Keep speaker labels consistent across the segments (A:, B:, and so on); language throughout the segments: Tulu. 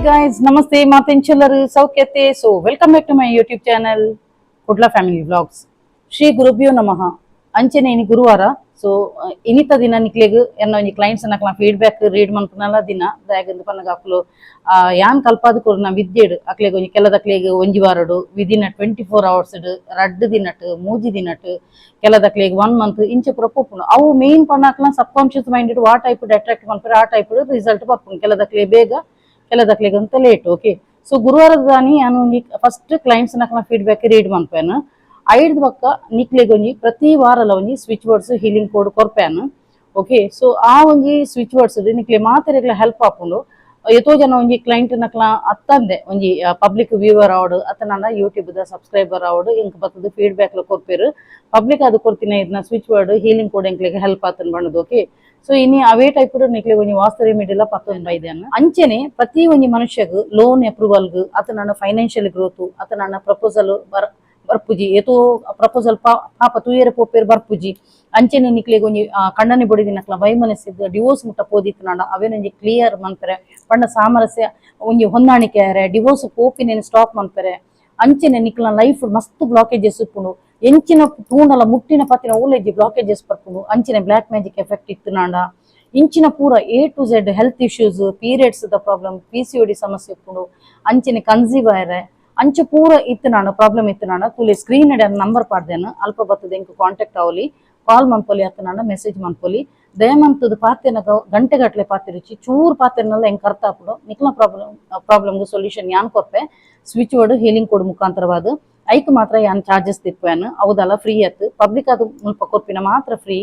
A: Guys, namaste, ಮಾತೆಂಚೆಲ್ಲರು ಸೌಖ್ಯತೆ. So welcome back to my YouTube channel, Kudla family vlogs. Shri ಗುರುಭ್ಯೋ ನಮಃ. ಅಂಚನೆ ಇನಿ ಗುರುವಾರ. ಸೊ ಇನಿತ ದಿನ ನಿಕ್ಲೆಗ್ ಎನ್ನ ಒಂಜಿ ಕ್ಲೈಂಟ್ಸ್ ನಕ್ಲ ಫೀಡ್ಬ್ಯಾಕ್ ರೀಡ್ ಮನ್ಪುನಲ ದಿನ. ದಾಯೆಗಂದ್ ಪನ್ನಗ ಅಕ್ಲು ಯಾನ್ ಕಲ್ಪಾದ್ ಕೊರ್ನ ವಿದ್ಯೆಡ್ ಅಕ್ಲೆಗ್ ಒಂಜಿ ಕೆಲದಕ್ಲೆಗ್ ಒಂಜಿ ವಾರಡು, ವಿದಿನ್ 24 ಅವರ್ಸ್, ರಡ್ಡ್ ದಿನಟ್, ಮೂಜಿ ದಿನಟ್, ಕೆಲದಕ್ಲೆಗ್ ಒನ್ ಮಂತ್, ಇಂಚ ಪೂರ ಪೋಪುಂಡು. ಅವು ಮೇನ್ ಪಣ್ಣಾಕ್ಲ ಸಬ್ ಕಾನ್ಶಿಯಸ್ ಮೈಂಡ್ ವಾ ಟೈಪ್ ಅಟ್ರಾಕ್ಟ್ ಮನ್ಪುರ, ಆ ಟೈಪ್ ರಿಸಲ್ಟ್ ಬರ್ಪುಂಡು. ಕೆಲದಕ್ಲೆ ಬೇಗ, ಕೆಲದಕ್ಲೆಗ್ ಅಂತ late. Okay, so ಗುರುವಾರದ ದಾನಿ ಯಾನ್ ಒಂಜಿ ಫಸ್ಟ್ ಕ್ಲೈಂಟ್ಸ್ ನಕ್ಲ ಫೀಡ್ಬ್ಯಾಕ್ ರೀಡ್ ಮನ್ಪೇನು. ಐಡ್ದ್ ಬೊಕ್ಕ ನಿಕ್ಲೆಗ್ ಒಂಜಿ ಪ್ರತಿ ವಾರಲ ಒಂಜಿ switch words healing code ಕೊರ್ಪೇನು. Okay, so ಆ ಒಂಜಿ ಸ್ವಿಚ್ ವರ್ಡ್ಸ್ ನಿಕ್ಲೆ ಮಾತೆರೆಗ್ಲ ಹೆಲ್ಪ್ ಆಪುಂಡು. ಏತೋ ಜನ ಒಂಜಿ ಕ್ಲೈಂಟ್ ನಕ್ಲ ಅತ್ತಂದೆ ಒಂಜಿ ಪಬ್ಲಿಕ್ ವ್ಯೂವರ್ ಆವಡ್ ಅತ್ತನಾಂಡ ಯೂಟ್ಯೂಬ್ ದ ಸಬ್ಸ್ಕ್ರೈಬರ್ ಆವಡ್, ಎಂಕ್ ಬತ್ತದ ಫೀಡ್ಬ್ಯಾಕ್ ಕೊರ್ಪೆರ್, ಪಬ್ಲಿಕ್ ಅದು ಕೊರ್ತಿನ ಇದನ್ನ switch word healing code ಎಂಕ್ಲೆಗ್ help ಆತನ್ ಬಣ್ಣದು. ಓಕೆ, ಸೊ ಇನಿ ಅವೇ ಟೈಪ್ ನಿಕ್ಲೆಗ್ ಒಂಜಿ ವಾಸ್ತು ರೆಮಿಡಿಲ ಪತ್ತೊಂದು ಬೈದೇನ. ಅಂಚೆನೆ ಪ್ರತಿ ಒಂಜಿ ಮನುಷ್ಯಗ್ ಲೋನ್ ಅಪ್ರೂವಲ್ಗ್ ಅತನಾಂಡ ಫೈನಾನ್ಷಿಯಲ್ ಗ್ರೋತ್, ಅತನಾಂಡ ಪ್ರಪೋಸಲ್ ಬರ್ಪುಜಿ, ಏತೋ ಪ್ರಪೋಸಲ್ ಪಾಪ ತೂಯರೆ ಪೋಪೇರ್ ಬರ್ಪುಜಿ. ಅಂಚೆನೆ ನಿಕ್ಲೆಗ್ ಒಂಜಿ ಕಂಡನೆ ಬೊಡಿದಿನಕ್ಲ ವೈಮನಸ್ಸಿಗ್ ಡಿವೋರ್ಸ್ ಮುಟ್ಟ ಪೋದಿತ್ತನಾಂಡ ಅವೇನೊಂಜಿ ಕ್ಲಿಯರ್ ಮನ್ಪೆರೆ ಪಂಡ ಸಾಮರಸ್ಯ ಒಂಜಿ ಹೊಂದಾಣಿಕೆ ಆರೆ, ಡಿವೋರ್ಸ್ ಪೋಪಿನೇನು ಸ್ಟಾಪ್ ಮನ್ಪೆರೆ. ಅಂಚೆನೆ ನಿಕ್ಲ ಲೈಫ್ ಮಸ್ತ್ ಬ್ಲಾಕೇಜಸ್ ಉಪ್ಪುಂಡು. ಎಂಚಿನ ತೂಂಡಲ ಮುಟ್ಟಿನ ಪತ್ತಿನ ಓಲೇಜಿ ಬ್ಲಾಕೇಜಸ್ ಬರ್ಪುಂಡು. ಅಂಚೆನೆ black magic effect ಇತ್ತನಾಂಡ, ಇಂಚಿನ ಪೂರ A to Z health issues, periods the problem, PCOD ಸಮಸ್ಯೆ ಉಪ್ಪುಂಡು. ಅಂಚೆನೆ ಕನ್ಸೀವ್ ಆಯರೆ, ಅಂಚ ಪೂರ ಇತ್ತನಾಂಡ ಪ್ರಾಬ್ಲಮ್ ಇತ್ತನಾಂಡ ತುಲೆ ಸ್ಕ್ರೀನ್ ನಂಬರ್ ಪಾಡ್ದೇನು. ಅಲ್ಪ ಬತ್ತದ ಎಂಕ್ ಕಾಂಟ್ಯಾಕ್ಟ್ ಆವಲಿ, ಕಾಲ್ ಮನ್ಪೊಲಿ ಅತ್ತನಾಂಡ ಮೆಸೇಜ್ ಮನ್ಪೊಲಿ. ದಯಮಂತದ ಪಾತೆನಗ ಗಂಟೆಗಟ್ಲೆ ಪಾತೆರುಚಿ, ಚೂರು ಪಾತೆರ್ನಲ್ಲ ಎಂಕ್ ಅರ್ಥ ಆಪುಂಡು. ನಿಕ್ಲ ಪ್ರಾಬ್ಲಮ್ಗೆ ಸೊಲ್ಯೂಷನ್ ಯಾನ್ ಕೊರ್ಪೆ switch word healing code ಮುಖಾಂತರವಾದ. ಐಕ್ ಮಾತ್ರ ಯಾನ್ ಚಾರ್ಜಸ್ ತಿಪ್ಪುವೆನ್, ಅವದಲ್ಲ ಫ್ರೀ ಅತ್ತು. ಪಬ್ಲಿಕ್ ಅದು ಮುಲ್ಪ ಕೊರ್ಪಿನ ಮಾತ್ರ ಫ್ರೀ.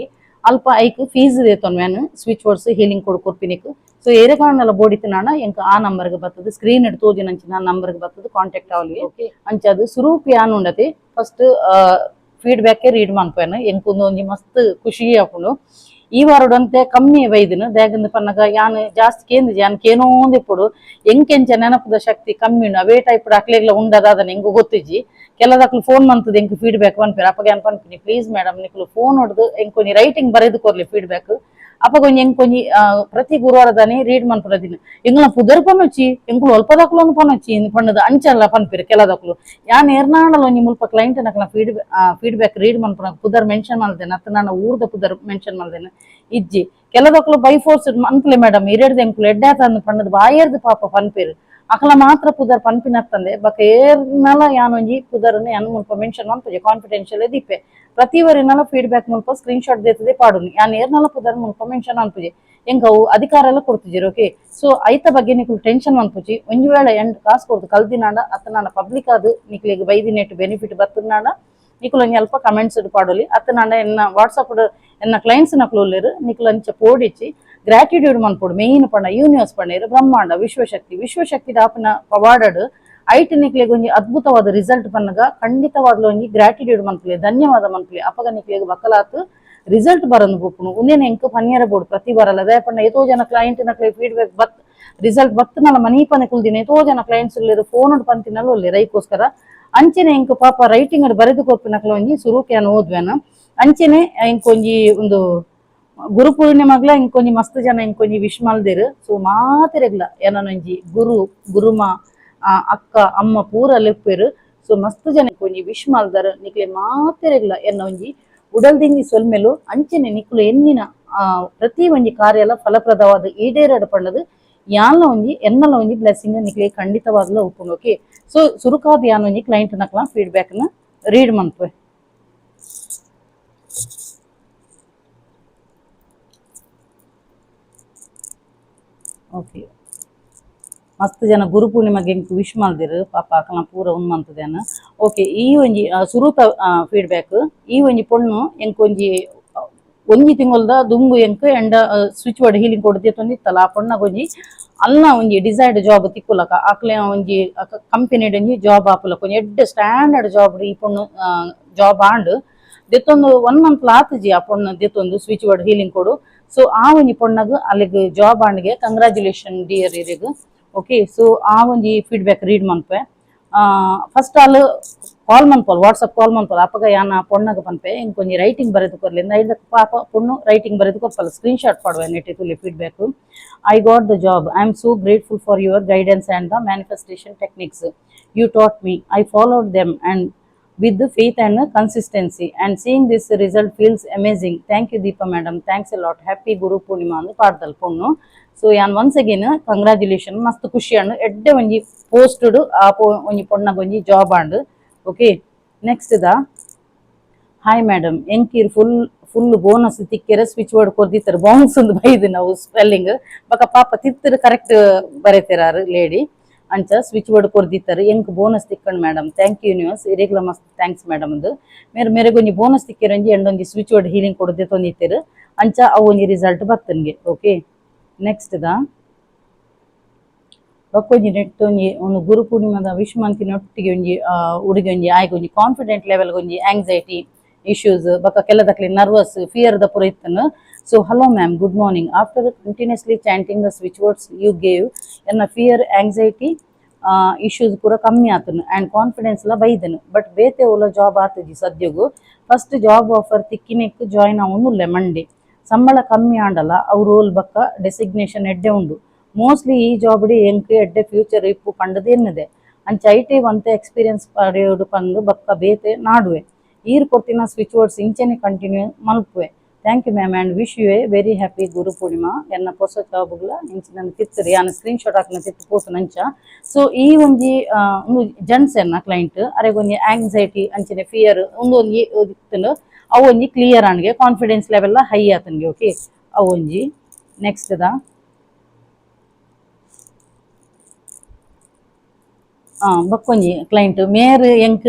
A: ಅಲ್ಪ ಐಕ್ ಫೀಸ್ ದೇತೊನ್ವೆನ್ switch words healing code ಕೊರ್ಪಿನಿಕ್. So ಏರೆ ಕಾರಣಲ ಬೋಡಿತನಾಣ ಎಂಕ್ ಆ ನಂಬರ್ಗೆ ಬರ್ತದೆ, ಸ್ಕ್ರೀನ್ ಇಡ್ ತೋಜಿನಂಚಿನ ನಂಬರ್ಗೆ ಬರ್ತದೆ, ಕಾಂಟ್ಯಾಕ್ಟ್ ಆವಲಿ. ಓಕೆ, ಅಂಚ ಅದು ಸುರೂಪ್ ಯಾನ್ ಉಂಡತಿ first feedback read ಮನ್ಪೇನು. ಎಂಕೊಂದು ಒಂಜಿ ಮಸ್ತ್ ಖುಷಿ ಆಪುಂಡು. ಈ ವಾರಡಂತೆ ಕಮ್ಮಿ ಬೈದಿನ. ದಾಯೆಗಂದ್ ಪನ್ನಗ ಯಾನ್ ಜಾಸ್ತಿ ಕೇಂದಿಜಿ, ಯಾನ್ ಕೇನೋಂದು ಇಪ್ಪುಡು. ಎಂಕೆಂಚ ನೆನಪುದ ಶಕ್ತಿ ಕಮ್ಮಿ ಉಂಡು. ಅವೇ ಟೈಪ್ ಅಕ್ಲೆಗ್ಲ ಉಂಡದಾದನ ಎಂಕ್ ಗೊತ್ತಿಜ್ಜಿ. ಕೆಲದಕ್ಲು ಫೋನ್ ಮಂತದ ಎಂಕ್ ಫೀಡ್ಬ್ಯಾಕ್ ಪನ್ಪೆರ್. ಅಪಗ ಯಾನ್ ಪನ್ಪಿನಿ, ಪ್ಲೀಸ್ ಮೇಡಮ್, ನಿಕ್ಲು ಫೋನ್ ಹೊಡ್ದು ಎಂಕೊಂಜಿ ರೈಟಿಂಗ್ ಬರೆದು ಕೊರ್ಲಿ ಫೀಡ್ಬ್ಯಾಕ್. ಅಪಗ ಒಂಜಿ ಎಂಕೊಂಜಿ ಪ್ರತಿ ಗುರುವಾರದಾನೆ ರೀಡ್ ಮನ್ಪುನ ದಿನ. ಎಂಗ್ಲ ಪುದರ್ ಪನೊಚ್ಚಿ, ಎಂಕುಲು ಅಲ್ಪದಕ್ಲು ಪನೊಚ್ಚಿ ಪಣ್ಣದ ಅಂಚಲ್ಲ ಪನ್ಪಿರು ಕೆಲದಕ್ಲು. ಯಾನ್ ಏರ್ನಾಂಡಲ ಒಂಜಿ ಮುಲ್ಪ ಕ್ಲೈಂಟ್ ನಕ್ಲ ಫೀಡ್ಬ್ಯಾಕ್ ರೀಡ್ ಮನ್ಪುನ ಪುದರ್ ಮೆನ್ಷನ್ ಮಲ್ದೇನೆ ಅತ್ತ ನಾನು ಊರ್ದ ಪುದರ್ ಮೆನ್ಷನ್ ಮಲ್ದೇನೆ ಇಜ್ಜಿ. ಕೆಲದಕ್ಲು ಬೈ ಫೋರ್ಸ್ ಮನ್ಪುಲೆ ಮೇಡಮ್, ಇರೆಡ್ದು ಎಂಕುಲು ಎಡ್ಡೆ ಅಂದ್ ಪಣ್ಣದ ಬಾಯರ್ದು ಪಾಪ ಪನ್ಪೇರು. ಅಕಲ ಮಾತ್ರ ಪುದರ್ ಪನ್ಪಿನತ್ತಂದೆ ಬೊಕ ಏರ್ನಲ ಯಾನ್ ಒಂಜಿ ಪುದರ್ನ ಯಾನ್ ಮುಲ್ಪ ಮೆನ್ಷನ್ ಮನ್ಪುಜೆ, ಕಾನ್ಫಿಡೆನ್ಷಿಯಲ್ ದೀಪೆ. ಪ್ರತಿ ವರಿನಲ ಫೀಡ್ಬ್ಯಾಕ್ ಮುಲ್ಪ ಸ್ಕ್ರೀನ್ ಶಾಟ್ ದೇತದೆ ಪಾಡುನಿ. ಯಾನ್ ಏರ್ನಲ ಪುದರ್ ಮುಲ್ಪ ಮೆನ್ಷನ್ ಮನ್ಪುಜೆ. ಎಂಕ್ ಅವು ಅಧಿಕಾರ ಎಲ್ಲ ಕೊಡ್ತಿಜಿರು. ಓಕೆ, ಸೊ ಐತ ಬಗ್ಗೆ ನಿಕುಲು ಟೆನ್ಷನ್ ಮನ್ಪುಜಿ. ಒಂಜಿ ವೇಳೆ ಎಂಡ್ ಕಾಸು ಕೊಡ್ದು ಕಲ್ದಿನಾಂಡ ಅತ್ತನಾಂಡ ಪಬ್ಲಿಕ್ ಅದು ನಿಕ್ಲೆಗ್ ಬೈದಿನೆಟ್ ಬೆನಿಫಿಟ್ ಬರ್ತನಾಂಡ ನಿಕುಲು ಒಂಜಿ ಅಲ್ಪ ಕಮೆಂಟ್ಸ್ ಪಾಡೊಲಿ. ಅತ್ತನಾಂಡ ಎನ್ನ ವಾಟ್ಸಪ್ ಎನ್ನ ಕ್ಲೈಂಟ್ಸ್ ನಕುಲು ಉಲ್ಲೆರ್, ನಿಕುಲು ಅಂಚ ಪೋಡಿಚ್ಚಿ ಗ್ರಾಟಿಟ್ಯೂಡ್ ಮನ್ಪೊಡು. ಮೇನ್ ಪಂಡ ಯೂನಿವರ್ಸ್ ಪಂಡೇರು ಬ್ರಹ್ಮಾಂಡ ವಿಶ್ವಶಕ್ತಿ. ವಿಶ್ವಶಕ್ತಿ ದಾಪನ ಪವಾಡಡ್ ಐಟ್ ನಿಕ್ಲೆಗ್ ಒಂಜಿ ಅದ್ಭುತವಾದ ರಿಸಲ್ಟ್ ಪನ್ನಗ ಖಂಡಿತವಾಗ್ಲೂ ಒಂಜಿ ಗ್ರಾಟಿಟ್ಯೂಡ್ ಮನ್ಪುಲೆ, ಧನ್ಯವಾದ ಮನ್ಪುಲೆ. ಅಪಗ ನಿಕ್ಲೆಗ್ ಬಕ್ಕಲಾತ್ ರಿಸಲ್ಟ್ ಬರಂದು ಪೋಪುಂಡು. ಉಂದೇನೆ ಎಂಕ್ ಪನ್ಯರ ಬೋಡು ಪ್ರತಿ ಬರಲ್ಲ. ಅದೇ ಪಂಡ ಏತೋ ಜನ ಕ್ಲೈಂಟ್ ನಕ್ಲೆ ಫೀಡ್ಬ್ಯಾಕ್ ಬತ್ ರಿಸಲ್ಟ್ ಬತ್ತನಲ್ಲ ಮನೀಪನೆ ಕುಲ್ದಿನ ಏತೋ ಜನ ಕ್ಲೈಂಟ್ಸ್ ಉಲ್ಲೆರ್, ಫೋನ್ ಪಂತಿನಲ್ಲ ಉಲ್ಲೆರ್. ಐಕೋಸ್ಕರ ಅಂಚೆನೆ ಎಂಕ್ ಪಾಪ ರೈಟಿಂಗ್ ಬರೆದು ಕೊರ್ಪಿನಕ್ಲ ಒಂಜಿ ಸುರುಕ್ ಯಾನ್ ಓದ್ವೇನ. ಅಂಚೆನೆ ಎಂಕೊಂಜಿ ಒಂದು ಗುರು ಪೂರ್ಣಿಮಗ್ಲ ಇಂಕೊಂಜಿ ಮಸ್ತ್ ಜನ ಇಂಕೊಂಜಿ ವಿಶ್ ಮಲ್ದೆರ್. ಸೊ ಮಾತೆರೆಗ್ಲ ಏನನೊಂಜಿ ಗುರು ಗುರುಮ ಅಕ್ಕ ಅಮ್ಮ ಪೂರ ಲೆಪ್ಪೆರ್. ಸೊ ಮಸ್ತ್ ಜನ ಒಂಜಿ ವಿಶ್ ಮಲ್ದರ್. ನಿಕ್ಲೆ ಮಾತೆರೆಗ್ಲ ಎನ್ನ ಒಂಜಿ ಉಡಲ್ದಿಂಜಿ ಸೊಲ್ಮೆಲು. ಅಂಚೆನೆ ನಿಕ್ಲು ಎನ್ನಿನ ಪ್ರತಿ ಒಂಜಿ ಕಾರ್ಯಲ ಫಲಪ್ರದವಾದ ಈಡೇರಡ್ ಪಂಡದು ಯಾನ್ಲ ಒಂಜಿ ಎನ್ನಲ ಒಂಜಿ ಬ್ಲೆಸ್ಸಿಂಗ್ ನಿಕ್ಲೆ ಖಂಡಿತವಾಗ್ಲ ಉಪ್ಪುಂಡು. ಓಕೆ, ಸೊ ಸುರುಕಾದ ಯಾನ್ ಒಂಜಿ ಕ್ಲೈಂಟ್ ನಕ್ಲ ಫೀಡ್ಬ್ಯಾಕ್ ನ ರೀಡ್ ಮನ್ಪುವೆ. ಓಕೆ, ಮಸ್ತ್ ಜನ ಗುರು ಪೂರ್ಣಿಮೆಗೆ ಎಂಕ್ ವಿಶ್ ಮಲ್ದೆರ್. ಪಾಪ ಅಕಲ್ನ ಪೂರ ಉಂದು ಮಂತುದೇನ. ಓಕೆ, ಈ ಒಂಜಿ ಸುರುತ ಫೀಡ್ಬ್ಯಾಕ್. ಈ ಒಂಜಿ ಪೊಣ್ಣು ಎಂಕ್ ಒಂಜಿ ಒಂಜಿ ತಿಂಗೊಲ್ದ ದುಂಬು ಎಂಕ್ ಎಂಡ switch word healing code ಇತ್ತಲ್ಲ, ಆ ಪೊಣ್ಣಗ್ ಒಂಜಿ ಅಲ್ನ ಒಂಜಿ ಡಿಸೈರ್ಡ್ ಜಾಬ್ ತಿಕ್ಕುಲಕ, ಅಕ್ಲೆ ಒಂಜಿ ಕಂಪನಿ ಒಂಜಿ ಜಾಬ್ ಆಪುಲಕ, ಒಂಜಿ ಎಡ್ಡೆ ಸ್ಟ್ಯಾಂಡರ್ಡ್ ಜಾಬ್ ಈ ಪೊಣ್ಣು ಜಾಬ್ ಆಂಡ್. ದೆತ್ತೊಂದು ಒನ್ ಮಂತ್ ಆತುಜಿ ಆ ಪೊಣ್ಣು ದೆತ್ತೊಂದು switch word healing code. So ಆ ಒಂಜಿ ಪೊಣ್ಣಗ್ ಅಲ್ಲಿಗ್ ಜಾಬ್ ಆಂಡ್ಗೆ, ಕಂಗ್ರಾಚುಲೇಷನ್ ಡಿಯರ್ ಇರೆಗ್. ಓಕೆ, ಸೊ ಆ ಒಂಜಿ ಫೀಡ್ಬ್ಯಾಕ್ ರೀಡ್ ಮನ್ಪೆ. First all ಕಾಲ್ ಮನ್ಪೊಲ್, WhatsApp ಕಾಲ್ ಮನ್ಪೊಲ್. ಅಪಗ ಯಾನ ಪೊಣ್ಣಗ ಪನ್ಪೆ, ಇಂಕೊಂಜಿ ರೈಟಿಂಗ್ ಬರೆದು ಕೊರ್ಲಿ. ಐದ ಪಾಪ ಪೊಣ್ಣು ರೈಟಿಂಗ್ ಬರೆದು ಕೊರ್ಪಲ್ಲ. ಸ್ಕ್ರೀನ್ ಶಾಟ್ ಪಾಡುವೆ ನೆಟ್ಟಿ ತುಲಿ feedback. "I got the job. I am so grateful for your guidance and the manifestation techniques you taught me. I followed them and with the faith and consistency, and seeing this result feels amazing. Thank you, Deepa madam. Thanks a lot. Happy Guru Purnima" ಅಂದ್ ಪಾಡ್ದಲ್ ಪೊಣ್ಣು. So ಯಾನ್ once again congratulation. ಮಸ್ತ್ ಖುಷಿ and ಎಡ್ಡೆ ಒಂಜಿ posted ಆ ಪೊ ಒಂಜಿ ಪೊಣ್ಣಗ್ ಒಂಜಿ job and. Okay, next the. "Hi madam, ಎಂಕೀರ್ full full bonus ತಿಕ್ಕೆರೆ switch word ಕೊರ್ದಿತ್ತಾರೆ." Bounce ಒಂದು ಬೈದು ನಾವು ಸ್ಪೆಲ್ಲಿಂಗ್ ಬಕ ಪಾಪ ತಿತ್ತರ್ ಕರೆಕ್ಟ್ ಬರೆತಿರಾರು ಲೇಡಿ. ಅಂಚ ಸ್ವಿಚ್ ಬೋರ್ಡ್ ಕೊರ್ದಿತ್ತಾರೆ, ಎಂಕ್ ಬೋನಸ್ ತಿಕ್ಕಂಡ್ madam. Thank you universe. ಇರೆಗ್ಲ ಮಸ್ತ್ thanks madam ಅಂದು. ಮೇರೆ ಮೇರೆಗೆ ಒಂಜಿ ಬೋನಸ್ ತಿಕ್ಕೆರೆ ಒಂಜಿ ಎಂಡೊಂಜಿ switch board healing ಕೊಡದೆ ತೊಂದಿತ್ತೀರು. ಅಂಚ ಅವು ಒಂಜಿ ರಿಸಲ್ಟ್ ಬತ್ತನ್ಗೆ. Okay, next the. ಬಕ್ಕೊಂಜಿ net ಒಂಜಿ ಒಂದು ಗುರು ಪೂರ್ಣಿಮಾದ ವಿಶ್ ಮಂತಿನ ಒಟ್ಟಿಗೆ ಒಂಜಿ ಹುಡುಗಿ ಒಂಜಿ ಆಯ್ಗೆ ಒಂಜಿ ಕಾನ್ಫಿಡೆಂಟ್ ಲೆವೆಲ್ ಒಂಜಿ ಆಂಗ್ಸೈಟಿ ಇಶ್ಯೂಸ್ ಬೊಕ್ಕ ಕೆಲದಕ್ಲಿ ನರ್ವಸ್ ಫಿಯರ್ ದ ಪೂರ ಇತ್ತನು. So, "Hello ma'am, good morning. After continuously chanting the switch words you gave, ಎನ್ನ fear anxiety issues ಪೂರ ಕಮ್ಮಿ ಆತನು ಆ್ಯಂಡ್ ಕಾನ್ಫಿಡೆನ್ಸ್ ಎಲ್ಲ ಬೈದನು. ಬಟ್ ಬೇತೆ ಓಲ ಜಾಬ್ ಆತಜಿ. ಸದ್ಯಗು first job offer ತಿಕ್ಕಿನೆಕ್ join ಆವೊಂದುಲ್ಲೆ Monday. ಸಂಬಳ ಕಮ್ಮಿ ಆಂಡಲ ಅವು ರೋಲ್ ಬಕ್ಕ ಡೆಸಿಗ್ನೇಷನ್ ಎಡ್ಡೆ ಉಂಡು. ಮೋಸ್ಟ್ಲಿ ಈ ಜಾಬ್ ಎಂಕ್ ಎಡ್ಡೆ ಫ್ಯೂಚರ್ ಇಪ್ಪು ಪಂಡದು ಎನ್ನದೆ. ಅಂಚ IT ಒಂತೆ ಎಕ್ಸ್ಪೀರಿಯನ್ಸ್ ಪಡೆಯೋಡು ಪಂದು ಬಕ್ಕ ಬೇತೆ ನಾಡುವೆ. ಈರ್ ಕೊರ್ತಿನ ಸ್ವಿಚ್ ವರ್ಡ್ಸ್ ಇಂಚನೆ ಕಂಟಿನ್ಯೂ ಮಲ್ಪುವೆ. Thank you ma'am and wish you a very happy Guru Purnima. ಎನ್ನ ಪೊಸ ಜಾಬ್ಗಳ ಇಂಚ ನನ್ನ ತಿತ್ತರಿ ಯಾನ ಸ್ಕ್ರೀನ್ ಶಾಟ್ ಹಾಕಿನ ತಿತ್ತು ಪೋತು ನಂಚ. ಸೊ ಈ ಒಂಜಿ ಒಂದು ಜೆಂಟ್ಸ್ ಎನ್ನ ಕ್ಲೈಂಟ್ ಅರೆಗ್ ಒಂಜಿ ಆಂಗ್ಸೈಟಿ ಅಂಚನೆ ಫಿಯರ್ ಒಂದು ಒಂಜಿ ಇತ್ತುಂಡು. ಅವು ಒಂಜಿ ಕ್ಲಿಯರ್ ಆಣ್ಗೆ, confidence level high ಆತನ್ಗೆ. Okay, ಅವು ಒಂಜಿ. Next the. ಬಕ್ಕೊಂಜಿ client ಮೇರ್ ಎಂಕ್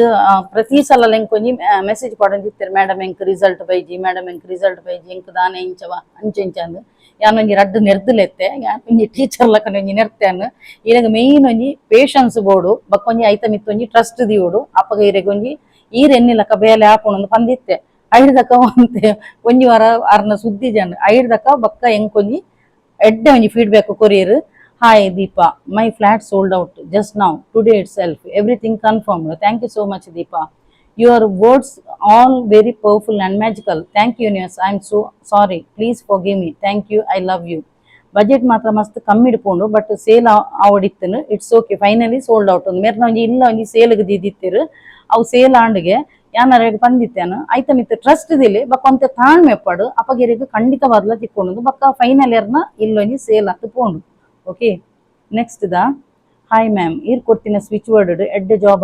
A: ಪ್ರತಿ ಸಲ ಎಂಕೊಂಜಿ ಮೆಸೇಜ್ ಪಾಡೊಂದಿತ್ತೆರ್, ಮೇಡಮ್ ಎಂಕ್ ರಿಸಲ್ಟ್ ಬೈಜಿ, ಮೇಡಮ್ ಎಂಕ್ ರಿಸಲ್ಟ್ ಬೈಜಿ, ಎಂಕ್ ದಾನೆ ಇಂಚವ ಅಂಚ ಇಂಚ ಅಂದ್. ಯಾನ್ ಒಂಜಿ ರಡ್ಡ್ ನೆರ್ದುಲೆತ್ತೆ. ಯಾನ್ ಒಂಜಿ ಟೀಚರ್ ಲಕ್ಕನೆ ಒಂಜಿ ನೆರ್ತೆನ್. ಇರೆಗ್ ಮೇಯ್ನ್ ಒಂಜಿ ಪೇಷನ್ಸ್ ಬೋಡು, ಬಕ್ಕೊಂಜಿ ಐತ ಮಿತ್ತ್ ಒಂಜಿ ಟ್ರಸ್ಟ್ ದಿಯೋಡು. ಅಪಗ ಇರೆಗ್ ಒಂಜಿ ಈರ್ ಎನ್ನಿ ಲಕ್ಕ ಬೇಲೆ ಆಪುಂಡು ಪಂದಿತ್ತೆ. ಐಡ್ದಕ್ಕ ಒಂತೆ ಒಂಜಿ ವಾರ ಅರ್ನ ಸುದ್ದಿ ಜನ. ಐಡ್ದಕ್ಕ ಬಕ್ಕ ಎಂಕೊಂಜಿ ಎಡ್ಡೆ ಒಂಜಿ feedback courier. "Hi Deepa, my flat sold out just now, today itself. Everything confirm. Thank you so much, Deepa. Your words all very powerful and magical. Thank you, universe. I am so sorry. Please forgive me. Thank you. I love you. Budget ಮಾತ್ರ ಮಸ್ತ್ ಕಮ್ಮಿ ಇಡ್ಪೋಂಡು, but sale ಆವಡಿತ್ತನು. It's okay. Finally sold out." ಮೇರ್ನ ಒಂಜಿ ಇಲ್ಲ ಒಂಜಿ ಸೇಲ್ಗೆ ದಿದ್ದಿತ್ತಿರು. ಅವು ಸೇಲ್ ಆಂಡ್ಗೆ. ಯಾನಾರ ಪಂದಿತ್ತೇನು, ಐತ ಮಿತ್ತ ಟ್ರಸ್ಟ್ ದಿಲಿ, ಬೊಕ್ಕ ಒಂತೆ ತಾಳ್ಮೆ ಪಡು, ಅಪಗಿರಿಗ್ ಖಂಡಿತವಾದ್ಲ ತಿಕ್ಕೊಂಡು. ಬೊಕ್ಕ ಫೈನಲ್ ಇಯರ್ನ ಇಲ್ಲೊಂಜಿ ಸೇಲ್ ಆತು ಪೋಂಡು. Okay, next the. "Hi ma'am, ಈರ್ ಕೊಡ್ತಿನ ಸ್ವಿಚ್ ವರ್ಡ್ ಎಡ್ಡೆ ಜಾಬ್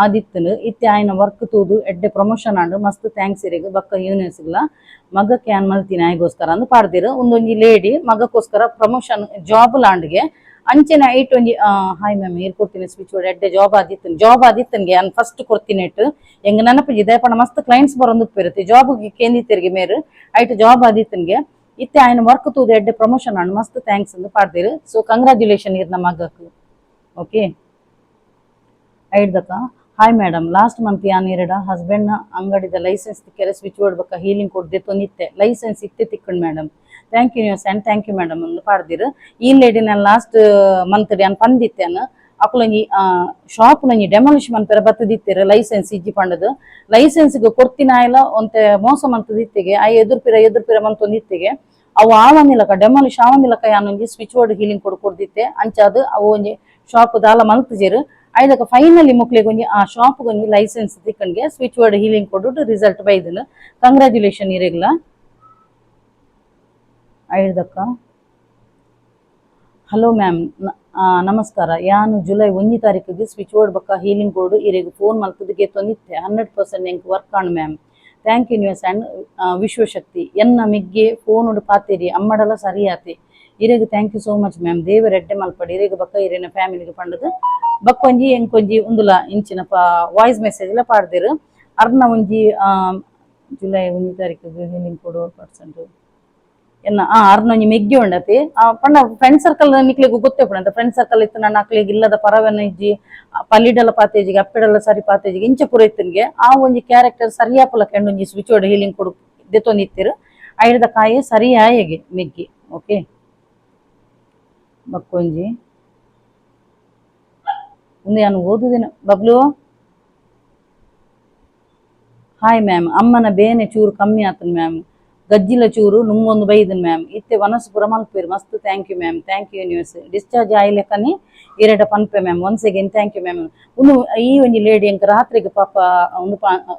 A: ಆದಿತ್ತನು. ಇತ್ತೆ ಆಯ್ನ ವರ್ಕ್ ತೂದು ಎಡ್ಡೆ ಪ್ರಮೋಷನ್ ಆಂಡ್. ಮಸ್ತ್ thanks ಇರೆಗ್ ಬಕ್ಕ ಯೂನಿವರ್ಸ್ಗ್ಲ. ಮಗಕ್ಕೆ ಯಾನ್ ಮಲ್ತಿನ ಆಯ್ಗೋಸ್ಕರ" ಅಂದ್ ಪಾಡ್ದಿರು. ಒಂದೊಂಜಿ ಲೇಡಿ ಮಗಕ್ಕೋಸ್ಕರ ಪ್ರಮೋಷನ್ ಜಾಬ್ ಲಾಂಡ್ಗೆ. ಅಂಚೆನೆ ಐಟ್ ಒಂಜಿ "ಹಾಯ್ ಮ್ಯಾಮ್, ಈರ್ ಕೊಡ್ತೀನಿ ಸ್ವಿಚ್ ವರ್ಡ್ ಎಡ್ಡೆ ಜಾಬ್ ಆದಿತ್ತನ್." ಜಾಬ್ ಆದಿತ್ತನ್ಗೆ ಯಾನ್ ಫಸ್ಟ್ ಕೊಡ್ತೀನಿ ಇಟ್ಟು ಎಂಗ್ ನೆನಪಿಜಿ ದಯಪಣ. ಮಸ್ತ್ ಕ್ಲೈಂಟ್ಸ್ ಬರೊಂದು ಇರುತ್ತೆ. ಜಾಬ್ ಕೇಂದಿತ್ತೆರ್ಗೆ ಮೇರು ಐಟ್ ಜಾಬ್ ಆದಿತ್ತನ್ಗೆ. ಇತ್ತೆ ಆಯ್ನ ವರ್ಕ್ ತೂದು ಎಡ್ಡೆ ಪ್ರಮೋಷನ್ ಆಂಡ್. ಮಸ್ತ್ thanks ಅಂದ್ ಪಾಡ್ದಿರು. ಸೊ ಕಂಗ್ರಾಚುಲೇಷನ್ ಇರ್ನ ಮಗಕ್. ಓಕೆ, ಐಡ್ದಕ್ಕ. "Hi madam, last month ಯಾನ್ ಇರಡ ಹಸ್ಬೆಂಡ್ ನ ಅಂಗಡಿದ ಲೈಸೆನ್ಸ್ ತಿಕ್ಕೆರೆ ಸ್ವಿಚ್ ಬೋರ್ಡ್ ಬಕ್ಕ ಹೀಲಿಂಗ್ ಕೊಡ್ದೆ ತೊಂದಿತ್ತೆ. ಲೈಸೆನ್ಸ್ ಇತ್ತೆ ತಿಕ್ಕಂಡ್ madam. Thank you universe and thank you madam" ಅಂದ್ ಪಾಡ್ದಿರು. ಈ ಲೇಡಿ ನಾನು ಲಾಸ್ಟ್ ಮಂತ್ ಯಾನ್ ಪಂದಿತ್ತೇನು. ಅಕುಲೊಂಜಿ ಶಾಪ್ ಒಂಜಿ ಡೆಮಾಲಿಷ್ ಮನ್ಪೆರೆ ಬತ್ತದಿತ್ತೆರ್ ಲೈಸೆನ್ಸ್ ಇಜ್ಜಿ ಪಂಡದು. ಲೈಸೆನ್ಸ್ ಕೊರ್ತಿನ ಆಯ್ಲ ಒಂತೆ ಮೋಸ ಮಂತದಿತ್ತಿಗೆ. ಆಯ್ ಎದುರ್ಪಿರ ಎದುರ್ಪಿರ ಮಂತೊಂದಿತ್ತಿಗೆ. ಅವು ಆವಂದಿಲಕ, ಡೆಮಾಲಿಷ್ ಆವಂದಿಲಕ ಯಾನೊಂಜಿ switch board healing ಕೊಡು ಕೊಡ್ದಿತ್ತೆ. ಅಂಚಾದ್ ಅವು ಒಂಜಿ ಶಾಪ್ ದಾಲ ಮಲ್ತುಜೆರ್. ಐದಕ ಫೈನಲಿ ಮುಕ್ಲೆಗ್ ಒಂಜಿ ಆ ಶಾಪ್ ಒಂಜಿ ಲೈಸೆನ್ಸ್ ತಿಕ್ಕನ್ಗೆ switch board healing ಕೊಡು ರಿಸಲ್ಟ್ ಬೈದನು. ಕಂಗ್ರಾಚುಲೇಷನ್ ಇರೆಗ್ಲ. ಐಡ್ದಕ್ಕ. "ಹಲೋ ಮ್ಯಾಮ್, ನಮಸ್ಕಾರ. ಯಾನು ಜುಲೈ 1 ತಾರೀಕಿಗೆ ಸ್ವಿಚ್ ಬೋರ್ಡ್ ಬಕ್ಕ ಹೀಲಿಂಗ್ ಕೋಡ್ ಇರೆಗ್ ಫೋನ್ ಮಲ್ತದ ತೊಂದಿತ್ತೆ. 100% ಎಂಕ್ work on ma'am. Thank you universe and Vishwashakti. ಎನ್ನ ಮಿಗ್ಗೆ ಫೋನ್ ಪಾತೇರಿ ಅಮ್ಮಡಲ ಸರಿಯಾತೆ. ಇರೆಗ್ thank you so much ma'am. ದೇವರ ಎಡ್ಡೆ ಮಲ್ಪಡಿ ಇರೆಗ್ ಬಕ್ಕ ಇರೆನ ಫ್ಯಾಮಿಲಿಗೆ" ಪಂಡದು. ಬಕ್ಕೊಂಜಿ ಎಂಕೊಂಜಿ ಉಂದುಲ ಇಂಚಿನ ವಾಯ್ಸ್ ಮೆಸೇಜ್ ಲ ಪಾಡ್ದಿರು. ಅರ್ನ ಒಂಜಿ ಜುಲೈ 1 ತಾರೀಕಿಗೆ ಹೀಲಿಂಗ್ ಕೊಡು ಪರ್ಸೆಂಟ್ ಎನ್ನ ಅರ್ನ ಒಂಜಿ ಮೆಗ್ಗಿ ಉಂಡತಿ. ಪಂಡ ಫ್ರೆಂಡ್ ಸರ್ಕಲ್ ನಿಕ್ಲೆಗ್ ಗೊತ್ತೇ ಪಂಡ ಫ್ರೆಂಡ್ ಸರ್ಕಲ್ ಇತ್ತು. ನನ್ನ ಅಕ್ಲೆಗ್ ಇಲ್ಲದ ಪರವೆನ ಇಜ್ಜಿ, ಪಲ್ಲಿಡಲ ಪಾತೇಜಿಗೆ ಅಪ್ಪೆಡಲ ಸರಿ ಪಾತೇಜಿಗೆ ಇಂಚ ಪೂರ ಇತ್ತನ್ಗೆ. ಆ ಒಂಜಿ ಕ್ಯಾರೆಕ್ಟರ್ ಸರಿಯಾಪುಲ ಕೆಂಡು ಒಂಜಿ switch board healing ಕೊಡು ದೆತ್ತೊಂದಿತ್ತಿರು. ಐಡ್ದ ಕಾಯಿ ಸರಿ ಆಯೆಗೆ ಮೆಗ್ಗಿ. ಓಕೆ, ಬಕ್ಕೊಂಜಿ ಉಂದು ಯಾನ್ ಓದುದಿನ. ಬಬ್ಲು, ಹಾಯ್ ಮ್ಯಾಮ್, ಅಮ್ಮನ ಬೇನೆ ಚೂರು ಕಮ್ಮಿ ಆತನ್ ಮ್ಯಾಮ್, ಗಜ್ಜಿಲ ಚೂರು ನುಂಗೊಂದು ಬೈದನ್ ಮ್ಯಾಮ್, ಇತ್ತೆ ವನಸ್ಪುರ ಮಲ್ಪೇರು ಮಸ್ತ್. Thank you ma'am, thank you universe. Discharge ಆಯ್ಲೆಕ್ಕನೆ ಇರೆಡ ಪನ್ಪೆ ma'am. Once again thank you ma'am. ಉಂದು ಈ ಒಂಜಿ ಲೇಡಿ ಎಂಕ್ ರಾತ್ರಿಗೆ ಪಾಪ ಒಂದು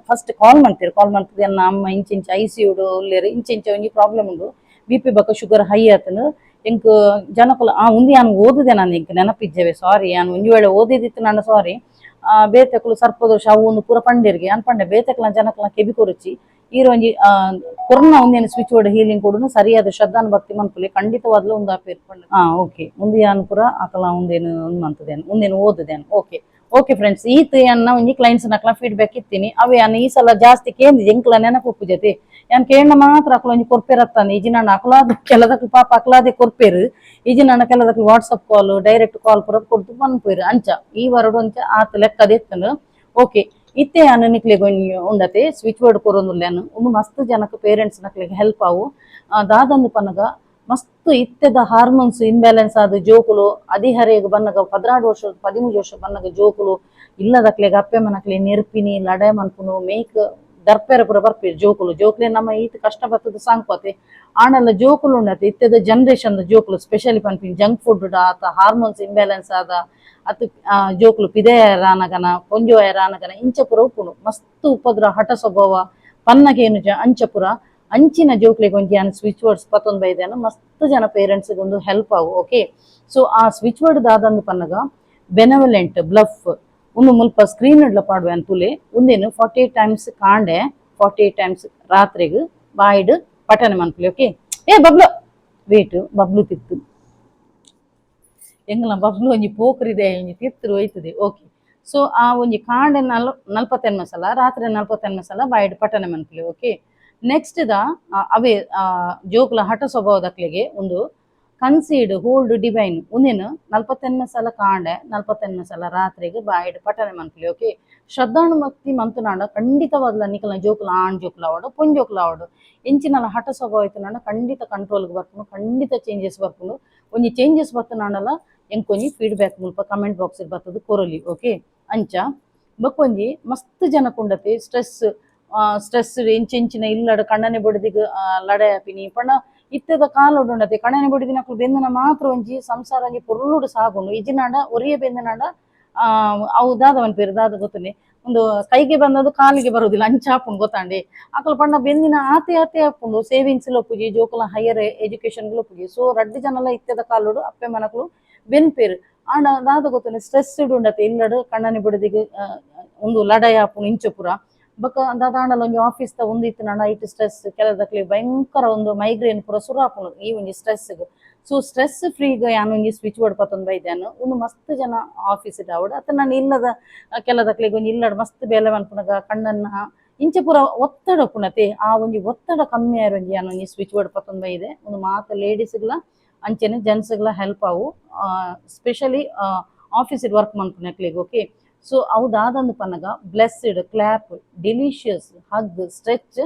A: ಫಸ್ಟ್ ಕಾಲ್ ಮಾಡ್ತೀರಿ. ಕಾಲ್ ಮಾಡ್ತದೆ, ಎನ್ನ ಅಮ್ಮ ಇಂಚಿಂಚ ಐಸಿಯುಡು ಉಲ್ಲೇರು, ಇಂಚಿಂಚ ಒಂಜಿ ಪ್ರಾಬ್ಲಮ್ ಉಂಡು, ಬಿಪಿ ಬೊಕ್ಕ ಶುಗರ್ ಹೈ ಆತನು, ಎಂಕ್ ಜನಕುಲು ಉಂದು ಯಾನ್ ಓದುದೆ, ನಾನು ಎಂಕ್ ನೆನಪಿಜ್ಜವೆ, ಸಾರಿ. ಯಾನ್ ಒಂಜಿ ವೇಳೆ ಓದಿದಿತ್ತು ನಾನು, ಸಾರಿ. ಬೇತೆಕುಲು ಸರ್ಪದೋಷ ಅವು ಒಂದು ಪೂರ ಪಂಡೇರಿಗೆ ಯಾನ್ ಪಂಡೆ. ಬೇತೆಕ್ಲ ಜನಕುಲ ಕೆಬಿ ಕೊರುಚಿ ಈರ್ ಒಂಜಿ ಕೊರ್ನ ಒಂದೇನು switch board healing ಕೊಡುನು. ಸರಿಯಾದ ಶ್ರದ್ಧಾನ ಭಕ್ತಿ ಮನ್ಪುಲೆ, ಖಂಡಿತವಾದ್ಲೂ ಒಂದು ಆಪೇರ್. ಓಕೆ, ಉಂದು ಯಾನ್ ಪೂರ ಅಕಲ ಉಂದೇನು ಉಂದು ಮಂತದೇನು, ಉಂದೇನು ಓದುದೇನು. Okay okay friends, ಈತ್ ಯಾನ್ನ ಒಂಜಿ ಕ್ಲೈಂಟ್ಸ್ ನಕ್ಲ ಫೀಡ್ಬ್ಯಾಕ್ ಇತ್ತೀನಿ. ಅವೆ ಯಾನ್ ಈ ಸಲ ಜಾಸ್ತಿ ಕೇಂದಿ, ಎಂಕ್ಲ ನೆನಪು ಜೊತೆ ಯಾನ್ ಕೇಂಡ ಮಾತ್ರ ಅಕಲ ಒಂಜಿ ಕೊರ್ಪೇರತ್ತಾನೆ. ಈಜಿ ನಾನು ಅಕಲಾದ ಕೆಲದಕ್ಲು ಪಾಪ ಅಕಲಾದೆ ಕೊರ್ಪೇರು. ಈಜಿ ನಾನು ಕೆಲದಕ್ಲು ವಾಟ್ಸಪ್ ಕಾಲ್, ಡೈರೆಕ್ಟ್ ಕಾಲ್ ಪೂರ ಕೊಡ್ತು ಪನ್ಪೇರು. ಅಂಚ ಈ ವರಡು ಅಂಚ ಆತ ಲೆಕ್ಕದ ಎತ್ತನು. ಓಕೆ, ಇತ್ತೆ ಯಾನ್ ನಿಕ್ಲೆಗ್ ಒಂಜಿ ಉಂಡತೆ ಸ್ವಿಚ್ ಬೋರ್ಡ್ ಕೊರೊಂದುಲ್ಲೆನ್. ಉಂದು ಮಸ್ತ್ ಜನಕ್ ಪೇರೆಂಟ್ಸ್ ನಕ್ಲೆಗ್ ಹೆಲ್ಪ್ ಆವು. ದಾದಂದು ಪನ್ನಗ ಮಸ್ತ್ ಇತ್ತೆದ ಹಾರ್ಮೋನ್ಸ್ ಇಂಬ್ಯಾಲೆನ್ಸ್ ಆದ್ ಜೋಕುಲು ಅದಿಹರೆಗ್ ಬನ್ನಗ, 12 ವರ್ಷ, 13 ವರ್ಷ ಬನ್ನಗ ಜೋಕುಲು ಇಲ್ಲದಕ್ಲೆಗ್ ಅಪ್ಪೆ ಮನಕ್ಲೆ ನೆರ್ಪಿನಿ, ಲಡಾಯಿ ಮನ್ಪುನು, ಮೇಕ್ ದರ್ಪೆರ ಪೂರ ಬರ್ಪೇರು ಜೋಕುಲು. ಜೋಕ್ಲೆ ನಮ್ಮ ಈತ್ ಕಷ್ಟ ಬತ್ತದ ಸಾಂಕ್ವತೆ ಆಂಡಲ ಜೋಕುಲು ಉಂಡತೆ. ಇತ್ತೆದ ಜನರೇಷನ್ ಜೋಕುಲು ಸ್ಪೆಷಲಿ ಪನ್ಪಿನಿ ಜಂಕ್ ಫುಡ್ ಆತ ಹಾರ್ಮೋನ್ಸ್ ಇಂಬ್ಯಾಲೆನ್ಸ್ ಆದ ಅತ್ ಜೋಕುಲು ಪಿದಯ ರಾನಗನ ಪೊಂಜೋಯ ರಾನಗನ ಇಂಚ ಪೂರ ಉಪ್ಪುಂಡು. ಮಸ್ತ್ ಉಪದ್ರ, ಹಠ ಸ್ವಭಾವ ಪನ್ನಗೇನು ಅಂಚ ಪೂರ. ಅಂಚಿನ ಜೋಕ್ಲೆಗ್ ಒಂಜಿ ಯಾನ್ ಸ್ವಿಚ್ ವರ್ಡ್ಸ್ ಪತ್ತೊಂದು ಬೈದೇನು. ಮಸ್ತ್ ಜನ ಪೇರೆಂಟ್ಸ್ ಒಂದು ಹೆಲ್ಪ್ ಆವು. ಓಕೆ, ಸೊ ಆ ಸ್ವಿಚ್ ವರ್ಡ್ ದಾದಂದು ಪನ್ನಗ ಬೆನವಲೆಂಟ್ ಬ್ಲಫ್. ಉಂದು ಮುಲ್ಪ ಸ್ಕ್ರೀನ್ ಇಡ್ಲ ಪಾಡುವೆ ಅನ್ಪುಲೆ. ಉಂದೇನು 48 ಟೈಮ್ಸ್ ಕಾಂಡೆ, 48 ಟೈಮ್ಸ್ ರಾತ್ರಿಗ್ ಬಾಯ್ಡ್ ಪಠನೆ ಮನ್ಪುಲೆ. ಓಕೆ. ಏ ಬಬ್ಲು, ವೇಟ್, ಬಬ್ಲು ತಿತ್ತು ಎಂಗಲ ಬಬ್ಲು ಒಂಜಿ ಪೋಕ್ರಿದೆ, ಒಂಜಿ ತಿತ್ತರು ಹೋಯ್ತದೆ. ಓಕೆ, ಸೊ ಆ ಒಂಜಿ ಕಾಂಡೆ 48 ಸಲ, ರಾತ್ರಿ 48 ಸಲ ಬಾಯ್ಡ್ ಪಠನೆ ಮನ್ಪುಲೆ. ಓಕೆ, ನೆಕ್ಸ್ಟ್ ದ ಅವೇ ಜೋಕುಲ ಹಠ ಸ್ವಭಾವದಕ್ಲೆಗೆ ಒಂದು ಕನ್ಸೀಡ್ ಹೋಲ್ಡ್ ಡಿವೈನ್. ಉಂದೇನು 48 ಸಲ ಕಾಂಡೆ, 48 ಸಲ ರಾತ್ರಿಗೆ ಬಾಯ್ಡ್ ಪಠನೆ ಮನ್ಪುಲೆ. ಓಕೆ, ಶ್ರದ್ಧಾನುಭಕ್ತಿ ಮಂತುನಾಂಡ ಖಂಡಿತವಾಗ್ಲ ನಿಕಲ್ನ ಜೋಕುಲ ಆಣ್ ಜೋಕುಲ ಆವಡು, ಪೊನ್ ಜೋಕುಲ ಆವಡು, ಎಂಚಿನಲ ಹಠ ಸ್ವಭಾವ ಇತ್ತುನಾಂಡ ಖಂಡಿತ ಕಂಟ್ರೋಲ್ಗೆ ಬರ್ಪುಂಡು, ಖಂಡಿತ ಚೇಂಜಸ್ ಬರ್ಪುಂಡು. ಒಂಜಿ ಚೇಂಜಸ್ ಬತ್ತುನಾಂಡಲ ಎಂಕೊಂಜಿ ಫೀಡ್ಬ್ಯಾಕ್ ಮುಲ್ಪ ಕಮೆಂಟ್ ಬಾಕ್ಸ್ ಬರ್ತದೆ ಕೊರಲಿ. ಓಕೆ, ಅಂಚ ಬೊಕ್ಕೊಂಜಿ ಮಸ್ತ್ ಜನ ಕುಂಡತಿ ಸ್ಟ್ರೆಸ್, ಸ್ಟ್ರೆಸ್ ಇಂಚಿಂಚಿನ ಇಲ್ಲಡ ಕಣ್ಣನೆ ಬೊಡದಿಗ್ ಲಡೆ ಆಪಿನಿ ಪಂಡ ಇತ್ತದ ಕಾಲೊಡು ಉಂಡತೆ. ಕಣ್ಣನೆ ಬೊಡದಿನಕುಲು ಬೆಂದನ ಮಾತ್ರ ಒಂಜಿ ಸಂಸಾರ ಒಂಜಿ ಪೊರ್ಲುಡು ಸಾಗುಂಡು. ಇಜಿನಾಂಡ ಒರಿಯ ಬೆಂದನಾಂಡ ಅವು ದಾದ ಪನ್ಪೆರ್ ದಾದ ಗೊತ್ತುಂಡೆ, ಒಂದು ಕೈಗೆ ಬಂದದ್ದು ಕಾಲಿಗೆ ಬರುದಿಲ್ಲ, ಅಂಚ ಆಪುಂಡು ಗೊತ್ತಾಂಡೆ. ಅಕುಲು ಪಂಡ ಬೆಂದಿನ ಆತೆ ಆತೆ ಆಪುಂಡು, ಸೇವಿಂಗ್ಸ್ ಲೊಪ್ಪುಜಿ, ಜೋಕುಲ ಹೈಯರ್ ಎಜುಕೇಶನ್ ಲೊಪ್ಪುಜಿ. ಸೊ ರಡ್ಡ್ ಜನಲ ಇತ್ತೆದ ಕಾಲೊಡು ಅಪ್ಪೆ ಮನಕುಲು ಬೆನ್ಪೇರು. ಆಂಡ ದಾದ ಗೊತ್ತುಂಡೆ, ಸ್ಟ್ರೆಸ್ ಉಂಡತೆ ಇಲ್ಲಡ್ ಕಣ್ಣನೆ ಬುಡದಿಗ್ ಒಂದು ಲಡಾಯಿ ಆಪುಂಡು ಇಂಚ ಪೂರ. ಬೊಕ್ಕ ದಾದಾಂಡಲ ಒಂಜಿ ಆಫೀಸ್ ದ ಒಂದು ಇತ್ತು ಐಟ್ ಸ್ಟ್ರೆಸ್ ಕೆಲದಕ್ಲೆ ಭಯಂಕರ ಒಂದು ಮೈಗ್ರೇನ್ ಪೂರ ಸುರು ಆಪುಂಡು ಈ ಒಂಜಿ stress. So stress ಫ್ರೀಗ್ ಯಾನ್ ಒಂಜಿ ಸ್ವಿಚ್ ಬೋರ್ಡ್ ಪತ್ತೊಂದು ಬೈದ್ಯಾನು. ಉಂದು ಮಸ್ತ್ ಜನ ಆಫೀಸ್ ಆವಡ್ ಅತ್ತ ನಾನು ಇಲ್ಲದ ಕೆಲದಕ್ಲೆಗ್ ಒಂಜಿ ಇಲ್ಲಡ್ ಮಸ್ತ್ ಬೇಲೆ ಮನ್ಪುನಗ ಕಣ್ಣನ್ನ ಇಂಚ ಪೂರ ಒತ್ತಡ ಉಪ್ಪುಂಡತೆ, ಆ ಒಂಜಿ ಒತ್ತಡ ಕಮ್ಮಿ ಆಯ್ರ ಒಂಜಿ ಯಾನ್ ಒಂಜಿ ಸ್ವಿಚ್ ಬೋರ್ಡ್ ಪತ್ತೊಂದು ಬೈದೆ. ಉಂದು ಮಾತ ಲೇಡೀಸ್ಗ್ಲ ಅಂಚೆನೆ ಜೆಂಟ್ಸ್ಗ್ಲ ಹೆಲ್ಪ್ ಆವು, specially office work ಮನ್ಪುನಕ್ಲೆಗ್. Okay, so ಅವು ದಾದಂದು ಪನ್ನಗ blessed, clap, delicious, hug, stretch,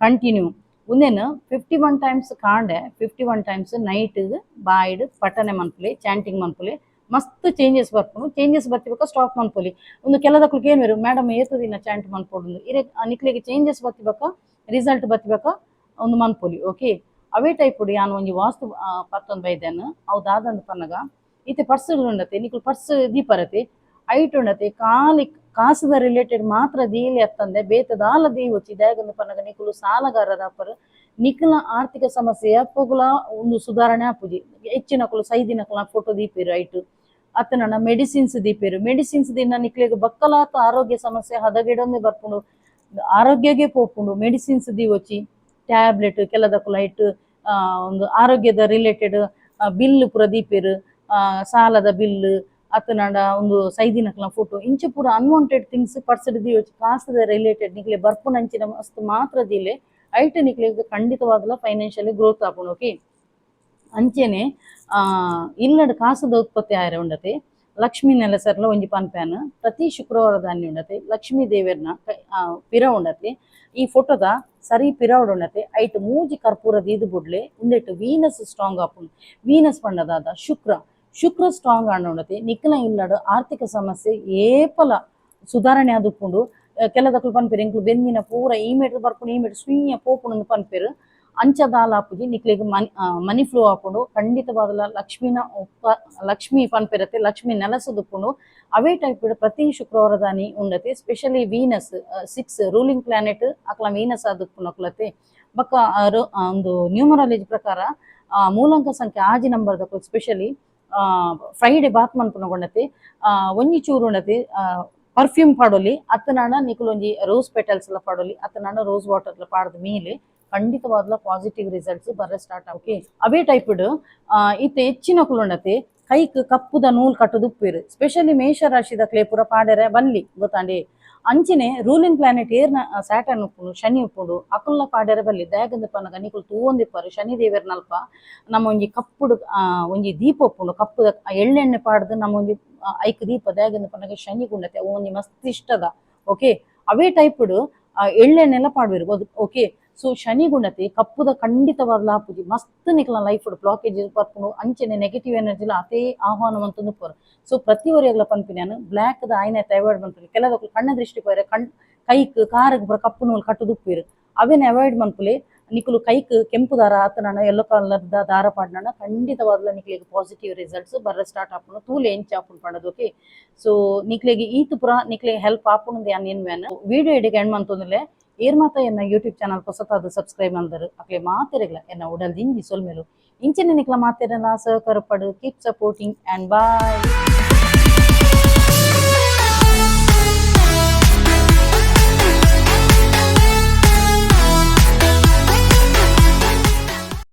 A: continue. ಉಂದೇನು 51 times ಕಾಂಡೆ, 51 ಟೈಮ್ಸ್ ನೈಟ್ ಬಾಯ್ಡ್ ಪಠನೆ ಮನ್ಪುಲೆ, ಚಾಂಟಿಂಗ್ ಮನ್ಪುಲೆ. ಮಸ್ತ್ ಚೇಂಜಸ್ ಬರ್ಪುಂಡು. ಚೇಂಜಸ್ ಬತ್ತಿಬೊಕ ಸ್ಟಾಪ್ ಮನ್ಪೊಲಿ. ಒಂದು ಕೆಲದಕ್ಲು ಏನ್ ಮೇಡಮ್ ಏತು ದಿನ ಚಾಂಟ್ ಮನ್ಪೊಡು? ಇರೆ ನಿಕ್ಲೆಗ್ ಚೇಂಜಸ್ ಬತ್ತಿಬೊಕ, ರಿಸಲ್ಟ್ ಬತ್ತಿಬೊಕ ಒಂದು ಮನ್ಪೊಲಿ. ಓಕೆ, ಅವೇ ಟೈಪ್ ಯಾನ್ ಒಂಜಿ ವಾಸ್ತು ಪತ್ತೊಂದು ಬೈದೇನು. ಅವು ದಾದಂದು ಪನ್ನಗ ಇತ್ತೆ ಪರ್ಸ್ ಉಂಡತೆ, ನಿಕುಲು ಪರ್ಸ್ ದೀಪರತೆ, ಐಟ್ ಉಂಡತೆ ಖಾಲಿ ಕಾಸುದ ರಿಲೇಟೆಡ್ ಮಾತ್ರ ದೀಲಿ ಅತ್ತಂದೆ ಬೇತೆ ದಾಲ ದೀವೊಚ್ಚಿ. ದಾಯೆಗಂದ್ ಪನ್ನಗ ನಿಕುಲು ಸಾಲಗಾರರ ಅಪ್ಪರ್, ನಿಕುಲ ಆರ್ಥಿಕ ಸಮಸ್ಯೆ ಅಪ್ಪಗುಲ ಒಂದು ಸುಧಾರಣೆ ಆಪುಜಿ. ಹೆಚ್ಚಿನಕುಲು ಸೈದಿನಕುಲ ಫೋಟೋ ದೀಪೆರ್ ಐಟ್, ಅತ್ತನನ ಮೆಡಿಸಿನ್ಸ್ ದೀಪೆರ್. ಮೆಡಿಸಿನ್ಸ್ ದಿನ ನಿಕ್ಲೆಗ್ ಬಕ್ಕಲಾತ ಆರೋಗ್ಯ ಸಮಸ್ಯೆ ಹದಗೆಡೊಂದೇ ಬರ್ಪುಂಡು, ಆರೋಗ್ಯಗೆ ಪೋಪುಂಡು. ಮೆಡಿಸಿನ್ಸ್ ದೀವೊಚ್ಚಿ, ಟ್ಯಾಬ್ಲೆಟ್ ಕೆಲದಕುಲು ಐಟ್ ಒಂದು ಆರೋಗ್ಯದ ರಿಲೇಟೆಡ್ ಬಿಲ್ ಪೂರ ದೀಪೆರ್, ಸಾಲದ ಬಿಲ್ ಅತ್ತನಾಂಡ ಒಂದು ಸೈದಿನಕ್ಲ ಫೋಟೋ ಇಂಚ ಪೂರ ಅನ್ವಾಂಟೆಡ್ ಥಿಂಗ್ಸ್ ಪರ್ಸಡ್ ದೀವೊಚ್ಚಿ. ಕಾಸುದ ರಿಲೇಟೆಡ್ ನಿಕ್ಲೆ ಬರ್ಪುನಂಚಿನ ವಸ್ತು ಮಾತ್ರ ದೀಲೆ. ಐಟ್ ನಿಕ್ಲೆಗ್ ಖಂಡಿತವಾಗ್ಲ ಫೈನಾನ್ಷಿಯಲಿ ಗ್ರೋತ್ ಆಪುಂಡು. ಓಕೆ, ಅಂಚೆನೆ ಇಲ್ಲಡ್ ಕಾಸುದ ಉತ್ಪತ್ತಿ ಆಯರೆ ಉಂಡತೆ ಲಕ್ಷ್ಮೀ ನೆಲಸರ್ಲ ಒಂಜಿ ಪನ್ಪ್ಯಾನ್. ಪ್ರತಿ ಶುಕ್ರವಾರ ದಾನಿ ಉಂಡತೆ ಲಕ್ಷ್ಮೀ ದೇವೆರ್ನ ಪಿರ ಉಂಡತೆ, ಈ ಫೋಟೋದ ಸರಿ ಪಿರವಡ್ ಉಂಡತೆ, ಐಟ್ ಮೂಜಿ ಕರ್ಪೂರ ದೀದು ಬುಡ್ಲೆ. ಉಂದೆಟ್ ವೀನಸ್ ಸ್ಟ್ರಾಂಗ್ ಆಪುಂಡು. ವೀನಸ್ ಪಂಡದಾದ ಶುಕ್ರ. ಶುಕ್ರ ಸ್ಟ್ರಾಂಗ್ ಆಂಡ ನಿಕ್ಕಲ ಇಲ್ಲಡು ಆರ್ಥಿಕ ಸಮಸ್ಯೆ ಏಪಲ ಸುಧಾರಣೆ ಆದುಪ್ಪುಂಡು. ಕೆಲದಕ್ಲು ಪನ್ಪೆರ್ ಎಂಕ್ಲು ಬೆಂದಿನ ಪೂರ ಈ ಮೇಟ್ ಬರ್ಪುಂಡು, ಈ ಮೇಟ್ ಸುಯ್ಯ ಪೋಪುಂಡು ಪನ್ಪೆರ್. ಅಂಚ ದಾಲ ಆಪುಜಿ, ನಿಕ್ಲೆಗ್ ಮನಿ ಮನಿ ಫ್ಲೋ ಆಪುಂಡು ಖಂಡಿತವಾದಲ. ಲಕ್ಷ್ಮೀನ ಉಪ್ಪ ಲಕ್ಷ್ಮಿ ಪನ್ಪೆರತ್ತೆ, ಲಕ್ಷ್ಮಿ ನೆಲಸದುಪ್ಪುಂಡು. ಅವೇ ಟೈಪ್ ಪ್ರತಿ ಶುಕ್ರವಾರದಾನಿ ಉಂಡತೆ. Specially Venus 6 ruling planet ಅಕ್ಲ ವೀನಸ್ ಆದುಪ್ಪುನಕ್ಲತೆ. ಬೊಕ್ಕ ಒಂದು ನ್ಯೂಮರಾಲಜಿ ಪ್ರಕಾರ ಮೂಲಾಂಕ ಸಂಖ್ಯೆ 6 ನಂಬರ್ ದಕ್ಲು ಸ್ಪೆಷಲಿ ಫ್ರೈಡೆ ಬಾತ್ ಮನ್ಪುನ ಗೊಂಡತೆ ಒಂಜಿ ಚೂರು ಉಂಡತೆ ಪರ್ಫ್ಯೂಮ್ ಪಾಡೊಲಿ, ಅತ್ತನಾಂಡ ನಿಕುಲು ಒಂಜಿ ರೋಸ್ ಪೆಟಲ್ಸ್ ಎಲ್ಲ ಪಾಡೊಲಿ, ಅತ್ತನಾಂಡ ರೋಸ್ ವಾಟರ್ ಎಲ್ಲ ಪಾಡ್ದು ಮೇಲೆ ಖಂಡಿತವಾದ್ಲ ಪಾಸಿಟಿವ್ ರಿಸಲ್ಟ್ಸ್ ಬರ್ರೆ ಸ್ಟಾರ್ಟ್. ಓಕೆ, ಅವೇ ಟೈಪ್ ಇತ್ತೆ ಹೆಚ್ಚಿನಕುಲು ಉಂಡತೆ ಕೈಕ್ ಕಪ್ಪುದ ನೂಲ್ ಕಟ್ಟುದು ಉಪ್ಪೇರು. ಸ್ಪೆಷಲಿ ಮೇಷ ರಾಶಿದ ಕ್ಲೇಪುರ ಪಾಡೆರೆ ಬಲ್ಲಿ ಗೊತ್ತಾಂಡಿ. ಅಂಚನೆ ರೂಲಿಂಗ್ ಪ್ಲಾನೆಟ್ ಏರ್ನ ಸ್ಯಾಟರ್ನ್ ಉಪ್ಪುಂಡು, ಶನಿ ಉಪ್ಪುಂಡು, ಅಕುಲ್ನ ಪಾಡೆರೆ ಬಲ್ಲಿ. ದಾಯೆಗಂದ್ ಪನ್ನಗ ನಿಕುಲು ತೂವೊಂದಿಪ್ಪರು, ಶನಿ ದೇವೆರ್ನಲ್ಪ ನಮ್ಮ ಒಂಜಿ ಕಪ್ಪುಡು ಒಂಜಿ ದೀಪ ಉಪ್ಪುಂಡು. ಕಪ್ಪುದ ಎಳ್ಳೆಣ್ಣೆ ಪಾಡ್ದು ನಮ್ಮ ಒಂಜಿ ಐಕ್ ದೀಪ. ದಾಯೆಗಂದ್ ಪನ್ನಗ ಶನಿ ಗುಂಡತೆ ಅವು ಒಂಜಿ ಮಸ್ತ್ ಇಷ್ಟದ. ಓಕೆ, ಅವೇ ಟೈಪ್ ಎಳ್ಳೆಣ್ಣೆಲ್ಲ ಪಾಡ್ವೆರ್. ಓಕೆ, ಸೊ ಶನಿ ಗುಣತೆ ಕಪ್ಪುದ ಖಂಡಿತವಾದ್ಲ ಆಪುಜಿ. ಮಸ್ತ್ ನಿಕ್ಲ ಲೈಫ್ ಬ್ಲಾಕೇಜ್ ಬರ್ಪುಂಡು. ಅಂಚನೆ ನೆಗೆಟಿವ್ ಎನರ್ಜಿಲ ಅತೇ ಆಹ್ವಾನ ಮಂತೊಂದು ಪೋರು. ಸೊ ಪ್ರತಿ ಒರಿಯಗ್ಲ ಪನ್ಪಿನಿ ಯಾನ್, ಬ್ಲ್ಯಾಕ್ ದ ಆಯ್ನ ಅವಾಯ್ಡ್ ಮನ್ಪುನಿ. ಕೆಲದಕ್ಲು ಕಣ್ಣ ದೃಷ್ಟಿ ಪೋಯರೆ ಕಣ್ ಕೈಕ್ ಕಾರಗ್ ಪೂರ ಕಪ್ಪು ನೂಲು ಕಟ್ಟುದು ಉಪ್ಪುವೆರ್. ಅವೆನ್ ಅವಾಯ್ಡ್ ಮನ್ಪುಲೆ. ನಿಕುಲು ಕೈಕ್ ಕೆಂಪು ದಾರ ಆತನಾಂಡ ಯೆಲ್ಲೋ ಕಲರ್ ದ ದಾರ ಪಾಡ್ನಂಡ ಖಂಡಿತವಾದ್ಲ ನಿಕ್ಲೆಗ್ ಪಾಸಿಟಿವ್ ರಿಸಲ್ಟ್ಸ್ ಬರ್ರೆ ಸ್ಟಾರ್ಟ್ ಆಪುಂಡು. ತೂಲೆ ಎಂಚ ಆಪುಂಡು ಪಂಡದು. ಓಕೆ, ಸೊ ನಿಕ್ಲೆಗ್ ಈತ್ ಪೂರ ನಿಕ್ಲೆಗ್ ಹೆಲ್ಪ್ ಆಪುಂಡು ಯಾನ್ ಎನ್ನುವೆನ್. Video ಇಡೆಗ್ and ಮಂತೊಂದುಲ್ಲೆ. ಏರ್ ಮಾತ ಎನ್ನ ಯೂಟ್ಯೂಬ್ ಚಾನಲ್ ಪೊಸತಾದ್ ಸಬ್ಸ್ಕ್ರೈಬ್ ಮಲ್ದರು, ಅಕ್ಲೆ ಮಾತೆರೆಗ್ಲ ಎನ್ನ ಉಡಲ್ ದಿಂಜಿ ಸೊಲ್ಮೆಲು. ಇಂಚನೆ ನಿಕ್ಲ ಮಾತೆರೆನ ಸಹಕಾರ ಪಡು. Keep supporting and bye.